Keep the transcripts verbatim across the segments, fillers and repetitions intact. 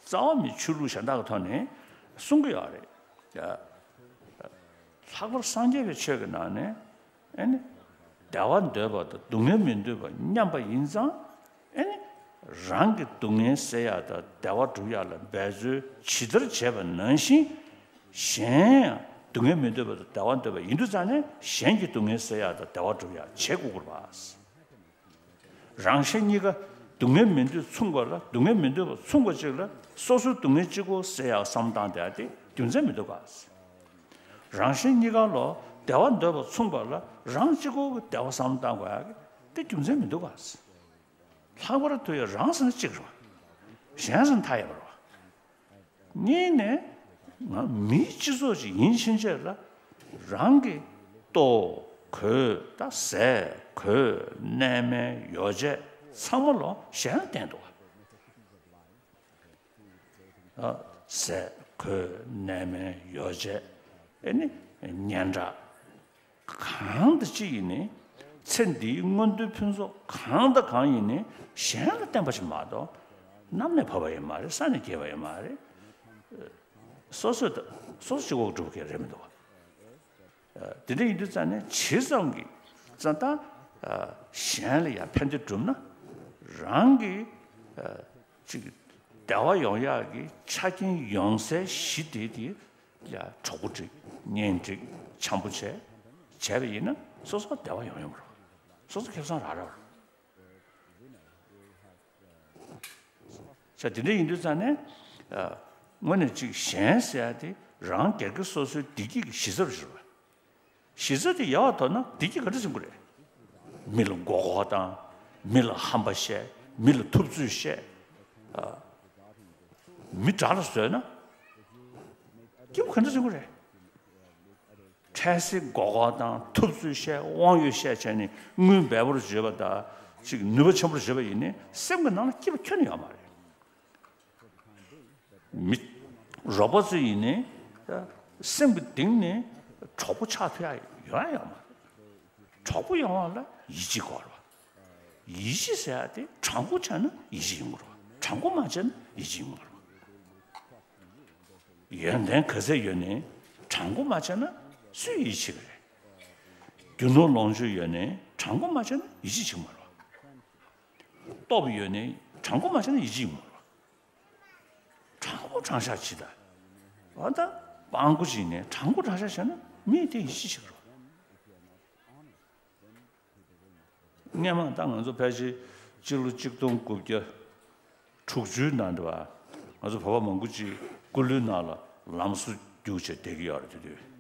རྩ་བ་མེད་ཆོས་ལུགས་གཞན་དག་གི་ཐོག་ནས་གསུང་གི་ཡོད་རེད། ལྷག་པར་སངས་རྒྱས་པའི་ཆོས་ཀྱི་ནང་ནས་ཨེ་ནི་བདེ་བ་འདོད་པ་དང་སྡུག་བསྔལ་མི་འདོད་པ་མཉམ་པ་ཡིན་ཙང་ཨེ་ནི་རང་གི་སྡུག་བསྔལ་སེལ་ཡག་དང་བདེ་བ་སྒྲུབ་ཡག་ལ་འབད་རྩོལ་ཇི་ལྟར་བྱས་པ་ནང་བཞིན་གཞན་ཡང་སྡུག་བསྔལ་མི་འདོད་པ་དང་བདེ་བ་འདོད་པ་ཡིན་དུས་ཙང་ནས་གཞན་གྱི་སྡུག་བསྔལ་སེལ་ཡག་དང་བདེ་བ་སྒྲུབ་ཡག་བྱེད་དགོས་དགོས་པ། རང་གཞན་གཉིས་ཀ་སྡུག་བསྔལ་མི་འདོད་མཚུངས་པ་ལ་སྡུག་བསྔལ་མི་འདོད་པ་མཚུངས་པ་ཅིག་ལ་སོ་སོའི་སྡུག་བསྔལ་གཅིག་པོ་སེལ་ཡག་བསམ་བློ་བཏང་བསྡད་ཡག་དེ་རྒྱུ་མཚན་མི་འདུག་ག། རང་གཞན་གཉིས་ཀ་ལ་བདེ་བ་འདོད་པ་མཚུངས་པ་ལ་རང་གཅིག་པོ་གི་བདེ་བ་བསམ་བློ་བཏང་དགོས་ཡག་དེ་རྒྱུ་མཚན་མི་འདུག་ག། ལྷག་པར་དུ་ཡང་རང་ཟེར་ན་གཅིག་རེད་བ། གཞན་ཟེར་ན་མཐའ་ཡས་པ་རེད་བ། གཉིས་ནས་ང་མིའི་སྤྱི་ཚོགས་ཤིག་ཡིན་ཕྱིན་ཆད་ལ་རང་གི་ལྟོ་གོས་དང་ཟས་གོས་གནས་མལ་ཡོ་བྱད་ཚང་མ་ལོ་གཞན་ལ་བརྟེན་འདུག་བ། ཟས་གོས་གནས་མལ་ཡོ་བྱད་ཨེ་ནི་སྙན་གྲགས། གང་དང་ཅི་ཡིན་ནི། ཚེ་འདིའི་མངོན་མཐོའི་ཕུན་ཚོགས་གང་དང་གང་ཡིན་ནི་གཞན་ལ་བརྟེན་པ་ཞིག་མ་གཏོགས་གནམ་ནས་བབས་པ་ཡང་མ་རེད། ས་ནས་སྐྱེས་པ་ཡང་མ་རེད། སོ་སོས་ད་སོ་སོ་གཅིག་པོ་སྒྲུབ་མཁན་རེད་མི་འདུག་བ། དེ་འདྲ་ཡིན་དུས་ཙང་ནས་ཇི་ཙམ་གྱིས་ཙང་ད་གཞན་ལ་ཡང་ཕན་བདེ་བསྒྲུབ་ན་རང་གི་ཅིག་བདེ་བ་ཡོང་ཡག་གི་ཆ་རྐྱེན་ཡོང་སའི་གཞི་དེ་དེ། ཡ་གྲོགས་པོ་སྒྲིག་གཉེན་སྒྲིག་འཆམ་པོ་བྱས་བྱས་པ་ཡིན་ན་སོ་སོ་བདེ་བ་ཡོང་ཡོང་རེད། སོ་སོ་ཁེ་བཟང་རག་རག་རེད། ས་དེ་འདྲ་ཡིན་དུས་ཙང་ནས་དངོས་གནས་ཅིག་གཞན་ཟེར་ཡ་དེ་རང་སྒེར་གྱི་སོ་སོའི་བདེ་སྐྱིད་ཀྱི་གཞི་རྩ་རེད་བ། གཞི་རྩ་དེ་ཡག་ཐོག་ན་བདེ་སྐྱིད་ག་འདྲ་ཟིན་གི་རེད། མི་ལ་མགོ་སྐོར་བཏང་། མི་ལ་ཧམ་པ་བཤད། མི་ལ་ཐུབ་ཚོད་བཤད། མི་དགྲ་ལ་བཟོས་ན་སྐྱིད་པོ་ག་འདྲ་ཟིན་གི་རེད། འཕྲལ་སེལ་མགོ་སྐོར་བཏང་། ཐུབ་ཚོད་བཤད། དབང་ཡོད་བཤད་བྱས་ནས་དངུལ་འབེལ་པོར་བརྗོད་པ་དང་ཅིག་ནུས་པ་ཆེན་པོར་བརྗོད་པ་ཡིན་ནའི་སེམས་ཀྱི་ནང་ལ་སྐྱིད་པ་ཁྱོན་ནས་ཡོད་མ་རེད། མི་རོགས་པ་ཚོ་ཡིན་ནའི་སེམས་ཀྱི་གཏིང་ནས་གྲོགས་པོ་ཆགས་ཐུབ་ཡ་ཡོད་ཡ་ཡོད་མ་རེད། གྲོགས་པོ་ཡོང་བ་ལ་ཡིད་ཆེས་དགོས་རེད་བ། ཡིད་ཆེས་ཟེར་ཡ་དེ་དྲང་པོ་བྱས་ན་ཡིད་ཆེས་ཡོང་གི་རེད་བ། དྲང་པོ་མ་བྱས་ན་ཡིད་ཆེས་ཡོང་གི་མ་རེད་བ། ཡོན་ཏན་ག་ཚད་ཡོད་ནའི་དྲང་པོ་མ་བྱས་ན་སུས་ཡིད་ཆེས་ཀྱི་རེད། རྒྱུ་ནོར་ལོངས་སྤྱོད་ཡོད་ནའི་དྲང་པོ་མ་བྱས་ན་ཡིད་ཆེས་བྱེད་ཀྱི་མ་རེད་བ། སྟོབས་ཡོད་ནའི་དྲང་པོ་མ་བྱས་ན་ཡིད་ཆེས་ཀྱི་མ་རེད་བ། དྲང་པོ་དྲང་བཞག་བྱེད་ད། འོ་ད་སྤྲང་པོ་ཅིག་ནས་དྲང་པོ་དྲང་བཞག་བྱས་ན་མིས་དེ་ཡིད་ཆེས་བྱེད་ཀྱི་རེད་བ། སྔན་མ་ད་ང་ཚོ་ཕལ་ཆེར་སྤྱི་ལོ་གཅིག་སྟོང་དགུ་བརྒྱ་དྲུག་ཅུའི་ནང་དུ་བ། ང་ཚོ་བོད་པ་མང་པོ་ཅིག་སྐུ་ལུས་ནང་ལ་ལམ་བཟོ་རྒྱུགས་བྱས་བསྡད་ཀྱི་ཡོད་རེད་དེ་དུས།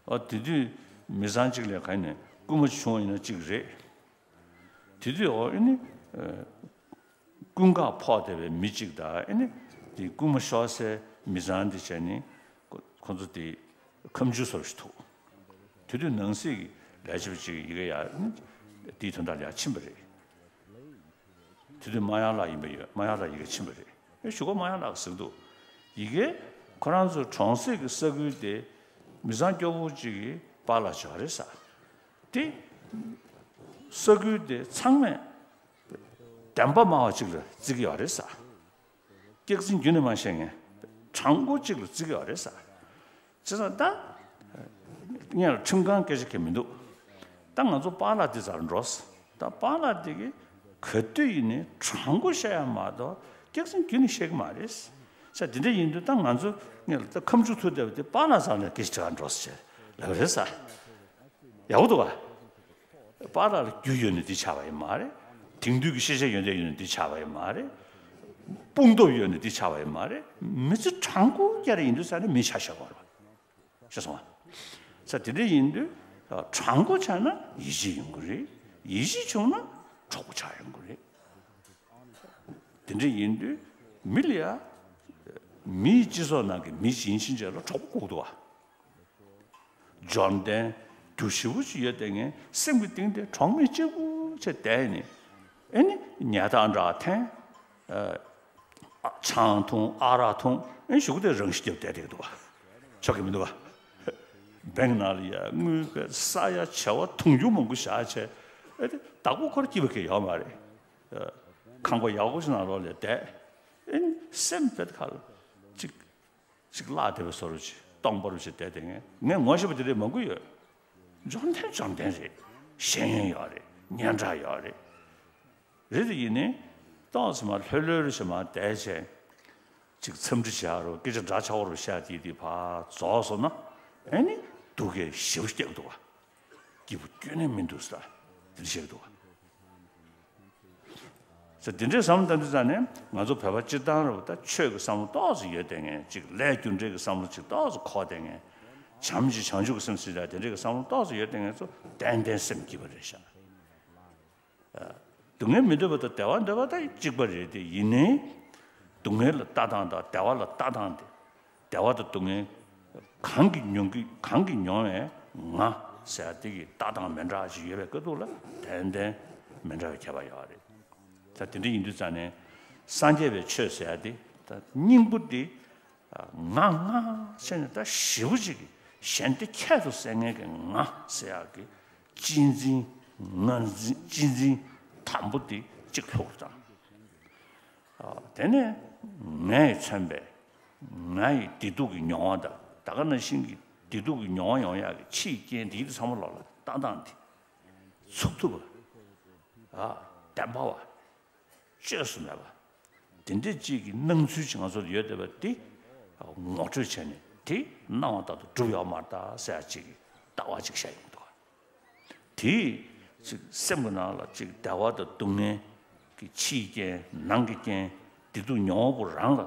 ཨ་དེ་དུས་མི་ཚང་གཅིག་ལ་ག་ནས་རྐུན་མ་བྱུང་བ་ཡིན་ན་གཅིག་རེད། དེ་དུས་འོ་ཨེ་ནི། ཀུན་དགའ་ཕོག་བསྡད་པའི་མི་གཅིག་དང་ཨེ་ནི། དེ་རྐུན་མ་ཤོར་སའི་མི་ཚང་དེ་བྱས་ནས་ཁོ་ཁོ་ཚོ་དེ་ཁ་མཆུ་བཟོ་ཞིག་ཐུག་དེ་དུས་ནང་སྲིད་ཀྱི་ལས་བྱེད་པ་གཅིག་ཡི་གེ་ཡར་དེའི་དོན་དག་ལ་ཡར་ཕྱིན་པ་རེད། དེ་དུས་རྨ་དབྱངས་ལགས་ཡིན་པ་ཡོད། རྨ་དབྱངས་ལགས་ཡི་གེ་ཕྱིན་པ་རེད། ཨེ་གཞུག་གུ་རྨ་དབྱངས་ལགས་ཀྱིས་ཟེར་གྱི་འདུག་ཡི་གེ་ཁོ་རང་ཚོའི་གྲོང་གསེབ་ཀྱི་ས་ཁུལ་དེ་མི་ཚང་སྐྱོ་པོ་གཅིག་གིས་པཱ་ལགས་བྱས་པ་རེད་ཟེར། དེ་ས་ཁུལ་དེ་ཚང་མས་བདེན་པ་སྨྲ་བ་གཅིག་ལ་བརྩི་གི་ཡོད་རེད་ཟེར། སྐྱག་རྫུན་རྒྱུན་ནས་མ་བཤད་མཁན་དྲང་པོ་གཅིག་ལ་བརྩི་གི་ཡོད་རེད་ཟེར། བྱས་ཙང་ད་ངས་ལ་ཁྲིམས་ཁང་སྐད་ཆ་གང་ཡང་མི་འདུག་ད་ང་ཚོ་པཱ་ལགས་འདི་ཚོར་འགྲོ། ད་པཱ་ལགས་འདི་གིས་ག་དུས་ཡིན་ནའི་དྲང་པོ་བཤད་ཡ་མ་གཏོགས་སྐྱག་རྫུན་རྒྱུན་ནས་བཤད་གི་མ་རེད་ཟེར། འདི་འདྲ་ཡིན་དུས་ད་ང་ཚོ་ངས་ལ་ད་ཁ་མཆུ་ཐུག་བསྡད་པ་དེ་པཱ་ལགས་ཚོར་ནས་སྐད་ཆ་དྲི་གར་འགྲོ་ཟེར་ལབ་རེད་ཟེར། ཡག་པོ་འདུག་ག་པཱ་ལགས་ལ་རྒྱུས་ཡོད་ནས་འདི་ཆགས་པ་ཡིན་མ་རེད། དེང་དུས་ཀྱི་ཤེས་བྱ་ཡོན་ཏན་ཡོད་ནས་འདི་ཆགས་པ་ཡིན་མ་རེད། དཔུང་སྟོབས་ཡོད་ནས་འདི་ཆགས་པ་ཡིན་མ་རེད། མི་ཚེ་དྲང་པོ་སྐྱེལ་རེ་ཡིན་དུས་ས་ནས་མི་ཆ་བཞག་པ་རེད། ཤེས་སོང་ང་། ས་དེ་འདྲ་ཡིན་དུས་དྲང་པོ་ཆགས་ན་ཡིད་ཆེས་ཡོང་གི་རེད། ཡིད་ཆེས་བྱུང་ན་གྲོགས་པོ་ཆགས་ཡོང་གི་རེད། དེ་འདྲ་ཡིན་དུས་མི་ལ་ཡ་མིའི་སྤྱི་ཚོགས་ནང་གི་མི་ཡིན་ཕྱིན་ཆད་ལ་གྲོགས་པོ་དགོས་འདུག་བ། འབྱོར་ལྡན་རྒྱུ་ཞེ་པོ་ཅིག་ཡོད་བསྡད་མཁན་སེམས་ཀྱི་གཏིང་དེ་གྲོགས་མེད་གཅིག་པུ་བྱས་བསྡད་ནས་ཨེ་ནི་ཉལ་ཐག་འདྲ་འཐེན། ཨ་ཆང་འཐུང་ཨ་རག་འཐུང་ཨེ་གཞུག་གུ་དེ་རང་ཤི་རྒྱབ་བསྡད་བསྡད་འདུག་བ། ཆོག་གི་མི་འདུག་བ། བེང་ནང་ལ་ཡ་དངུལ་གྱི་ས་ཡ་བྱེ་བ་དུང་ཕྱུར་མང་པོ་བཞག་བྱས་ཨེ་དེ་བདག་པོ་ཁོར་སྐྱིད་པ་གང་ཡང་ཡོད་མ་རེད། ཁང་པ་ཡག་པོ་ཞིག་ནང་ལོགས་ལ་བསྡད། ཨེ་ སེམས་པའི་ཁ་ལ་ཅིག་ཅིག་བརླག་བསྡད་པའི་བཟོ་འདྲ་ཅིག་སྟོང་པ་རུ་ཞིག་བསྡད་དེ། ངས་ངས་ངོ་ཤེས་པ་དེ་འདྲ་མང་པོ་ཡོད། འཇོན་ཐང་འཇོན་ཐང་རེད། ཤེས་ཡོན་ཡོད་རེད། སྙན་གྲགས་ཡོད་རེད། རེད་དེ་ཡིན་ནའི་ཏོག་ཙམ་མར་ལྷོད་ལྷོད་རུ་ཞིག་མར་བསྡད་བྱས། ཅིག་འཚམས་འདྲི་བྱ་རོགས། སྐད་ཆ་འདྲ་ཆགས་རོགས་བཤད་དེ་དེ་ཕར་རྫོགས་སོང་ན། ཨེ་ནི་སྡུག་སྐད་ཞེ་པོ་སྐྱེ་གི་འདུག་བ། སྐྱིད་པོ་ཁྱོན་ནས་མི་འདུག་ཟེར། དེ་འདྲ་བཤད་གི་འདུག་བ། ཟེར་དེ་འདྲའི་བསམ་བློ་བཏང་དུས་ཙང་ནས་ང་ཚོ་བོད་པ་སྤྱིར་བཏང་རུ་ད་ཆོས་ཀྱི་བསམ་བློ་ཏོག་ཙམ་ཡོད་དེ་ངས། ཅིག་ལས་རྒྱུ་འབྲས་ཀྱི་བསམ་བློ་ཅིག་ཏོག་ཙམ་འཁོར་དེ་ངས། བྱམས་ཤིང་བྱང་ཆུབ་ཀྱི་སེམས་ཟེར་ཡ་དེ་འདྲའི་གི་བསམ་བློ་ཏོག་ཙམ་ཡོད་དེ་ངས་ཚོ་ཏན་ཏན་སེམས་སྐྱིད་པ་རེད་ཤག། སྡུག་བསྔལ་མི་འདོད་པ་དང་བདེ་བ་འདོད་པ་ད་གཅིག་པ་རེད་དེ། ཡིན་ནའི་སྡུག་བསྔལ་ལ་ལྟ་སྟངས་དང་བདེ་བ་ལ་ལྟ་སྟངས་དེ། བདེ་བ་དང་སྡུག་བསྔལ་གང་གིས་མྱོང་གི། གང་གིས་མྱོང་བའི་ང་ཟེར་ཡ་དེ་གི་ལྟ་སྟངས་མི་འདྲ་བ་ཞིག་ཡོད་པའི་སྐབས་དུས་ལ་ཏན་ཏན་མི་འདྲ་བའི་ཁྱད་པར་ཡོད་རེད། ད་དེ་འདྲ་ཡིན་དུས་ཙང་ནས་སངས་རྒྱས་པའི་ཆོས་ཟེར་ཡ་དེ་ད་སྙིང་པོ་དེ། ང་ང་ཟེར་ནས་ད་ཞེ་པོ་ཅིག་གི་གཞན་དེ་ཁྱད་དུ་གསད་མཁན་གྱི་ང་ཟེར་ཡག་གི་གཅེས་འཛིན། ང་འཛིན། གཅེས་འཛིན་དམ་པོ་དེ་གཅིག་ལྷུག་བཏང་། དེ་ནས་ངས་མཚོན་པའི་ང་ཡི་བདེ་སྡུག་གི་མྱོང་བ་དང་། ད་ག་ནང་བཞིན་གྱི་བདེ་སྡུག་གི་མྱོང་བ་ཡོང་ཡག་གི་ཕྱིའི་རྐྱེན་དེ་ཚོ་ཚང་མ་ལོག་ལ་ལྟ་སྟངས་དེ་ཚུགས་ཐུབ་པ། བདེན་པ་བ། བཅོས་སུ་མེད་པ། དེ་འདྲ་ཅིག་གི་སྣང་ཚུལ་ཅིག་ང་ཚོ་ལ་ཡོད་བསྡད་པ་དེ་ངོ་སྤྲོད་བྱས་ནས། དེ་སྣང་བ་ལྟར་དུ་གྲུབ་ཡོད་མ་རེད་ད་ཟེར་ཡ་ཅིག་གི་ལྟ་བ་ཅིག་བཤད་ཡོང་འདུག། དེ་ཅིག་སེམས་ཀྱི་ནང་ལ་ཅིག་བདེ་བ་དང་སྡུག་བསྔལ་གྱི་ཕྱིའི་རྐྱེན། ནང་གི་རྐྱེན། བདེ་སྡུག་མྱོང་བ་པོ་རང་ལ་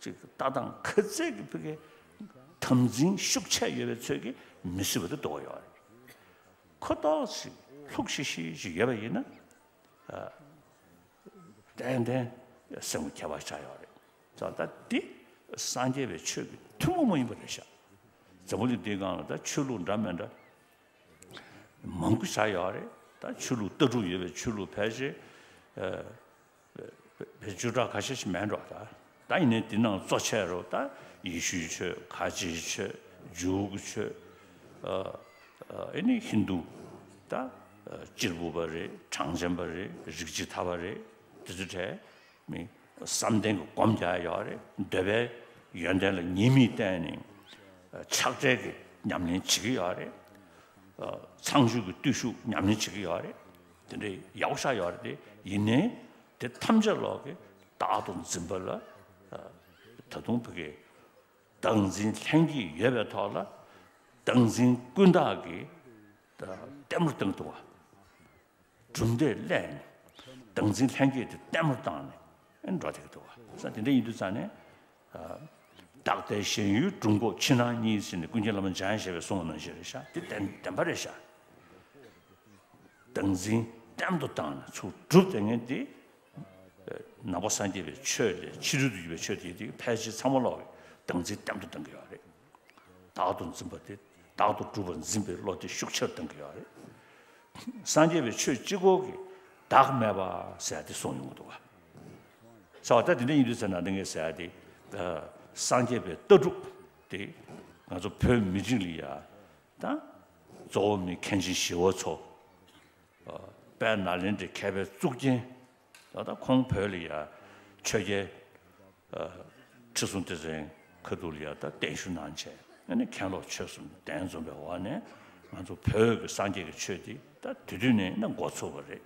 ཅིག་ལྟ་སྟངས་ག་ཚད་ཀྱི་ཕ་གི་དམ་འཛིན་ཤུགས་ཆེ་ཡོད་པའི་ཚོད་ཀྱིས་མི་སྲིད་པ་དེ་འདུག་ཡོད་རེད། ཁོ་ཏོག་ཙམ་ལྷུག་ཤིག་ཤིག་ཅིག་ཡོད་པ་ཡིན་ན། ཏན་ཏན་སེམས་ཁྱད་པར་ཆགས་ཡོད་རེད། ཙང་ད་འདི་སངས་རྒྱས་པའི་ཆོས་ཀྱི་ཐུན་མོང་མ་ཡིན་པ་རེད་ཤག། འཛམ་བུ་གླིང་འདིའི་སྒང་ལ་ད་ཆོས་ལུགས་འདྲ་མི་འདྲ་མང་པོ་ཆགས་ཡོད་རེད། ད་ཆོས་ལུགས་ལྟ་གྲུབ་ཡོད་པའི་ཆོས་ལུགས་ཕལ་ཆེར་བེད་སྤྱོད་གྲངས་ཁ་ཤས་ཤིག་མེད་འགྲོ་ད། ད་ཡིན་ནའི་འདི་ནང་གཙོ་ཆེ་རུ་ད་ཡེ་ཤུའི་ཆོས། ཁ་ཆེའི་ཆོས། ཇུའུ་གི་ཆོས། ཨ་ནི་ཧིན་དུ། ད་གཅེར་བུ་པ་རེད། གྲངས་ཅན་པ་རེད། རིགས་བྱེ་བ་པ་རེད། དེ་ཚོ་གྲས་མི་བསམ་གཏན་གྱི་སྒོམ་རྒྱག་ཡོད་རེད། འདོད་པའི་ཡོན་ཏན་ལ་ཉེས་དམིགས་བལྟས་ནས་ཆགས་བྲལ་གྱི་ཉམས་ལེན་བྱེད་ཀྱི་ཡོད་རེད། ཚངས་སྤྱོད་ཀྱི་བརྟུལ་ཞུགས་ཉམས་ལེན་བྱེད་ཀྱི་ཡོད་རེད། དེ་འདྲའི་ཡག་པོ་ཆགས་ཡོད་རེད་དེ། ཡིན་ནའི་དེ་ཐམས་ཅད་ལོག་གི་བདག་ཏུ་འཛིན་པ་ལ་ད་དུང་ཕ་གི་བདག་འཛིན་ལྷན་སྐྱེས་ཡོད་པའི་ཐོག་ལ་བདག་འཛིན་ཀུན་བཏགས་ཀྱིས་ལྟད་མོར་བཏང་གི་འདུག་བ། གྲུབ་མཐས་བསླད་ནས་བདག་འཛིན་ལྷན་སྐྱེས་དེ་ལྟད་མོར་བཏང་ནས་འགྲོ་བསྡད་ཀྱི་འདུག་བ། ས་དེ་འདྲ་ཡིན་དུས་ཙང་ནས། བདག་ལྟའི་ཞེན་ཡུལ་སྒྲུབ་འགོག་ཕྱི་ནང་གཉིས་ཟེར་ནས་ཀུན་མཁྱེན་བླ་མ་འཇམ་དབྱངས་བཞད་པའི་གསུང་བ་ནང་བཞིན་རེད་ཤག། དེ་བདེན་བདེན་པ་རེད་ཤག། བདག་འཛིན་ལྟད་མོ་བཏང་ནས་ཚུར་སྒྲུབ་བསྡད་མཁན་དེ། ནང་པ་སངས་རྒྱས་པའི་ཆོས་ལས་ཕྱི་རོལ་དུ་ཡོད་པའི་ཆོས་དེ་དེ་ཕལ་ཆེར་ཚང་མ་ལོག་གི་བདག་འཛིན་ལྟད་མོ་བཏང་གི་ཡོད་རེད། བདག་ཏུ་འཛིན་པ་དེ། བདག་ཏུ་གྲུབ་པར་འཛིན་པའི་བློ་དེ་ཤུགས་ཆེར་བཏང་གི་ཡོད་རེད། སངས་རྒྱས་པའི་ཆོས་གཅིག་པོ་གིས་བདག་མེད་པ་ཟེར་ཡ་དེ་གསུངས་ཡོང་གི་འདུག་བ། ས་བ་ད་དེ་འདྲ་ཡིན་དུས་ཟེར་ན་འདི་ངས་ཟེར་ཡ་དེ། སངས་རྒྱས་པའི་ལྟ་གྲུབ་དེ་ང་ཚོ་བོད་མི་རིགས་ལ་ཡ་ད་གཙོ་བོ་མི་མཁན་ཆེན་ཞི་བ་འཚོ། དཔལ་ནཱ་ལེནྡྲའི་མཁས་པའི་གཙུག་རྒྱན། ད་ལྟ་ཁོང་བོད་ལ་ཡ་ཆོས་རྒྱལ་ཁྲི་སྲོང་ལྡེ་བཙན་ཁ་ཐུག་ལ་ཡ་ད་གདན་ཞུ་གནང་བྱས། ཨ་ནི་མཁན་སློབ་ཆོས་གསུམ་གདན་འཛོམས་པའི་འོག་ནས་ང་ཚོ་བོད་ཀྱི་སངས་རྒྱས་ཀྱི་ཆོས་འདི་ད་དེ་དུས་ནས་ན་འགོ་ཚུགས་པ་རེད།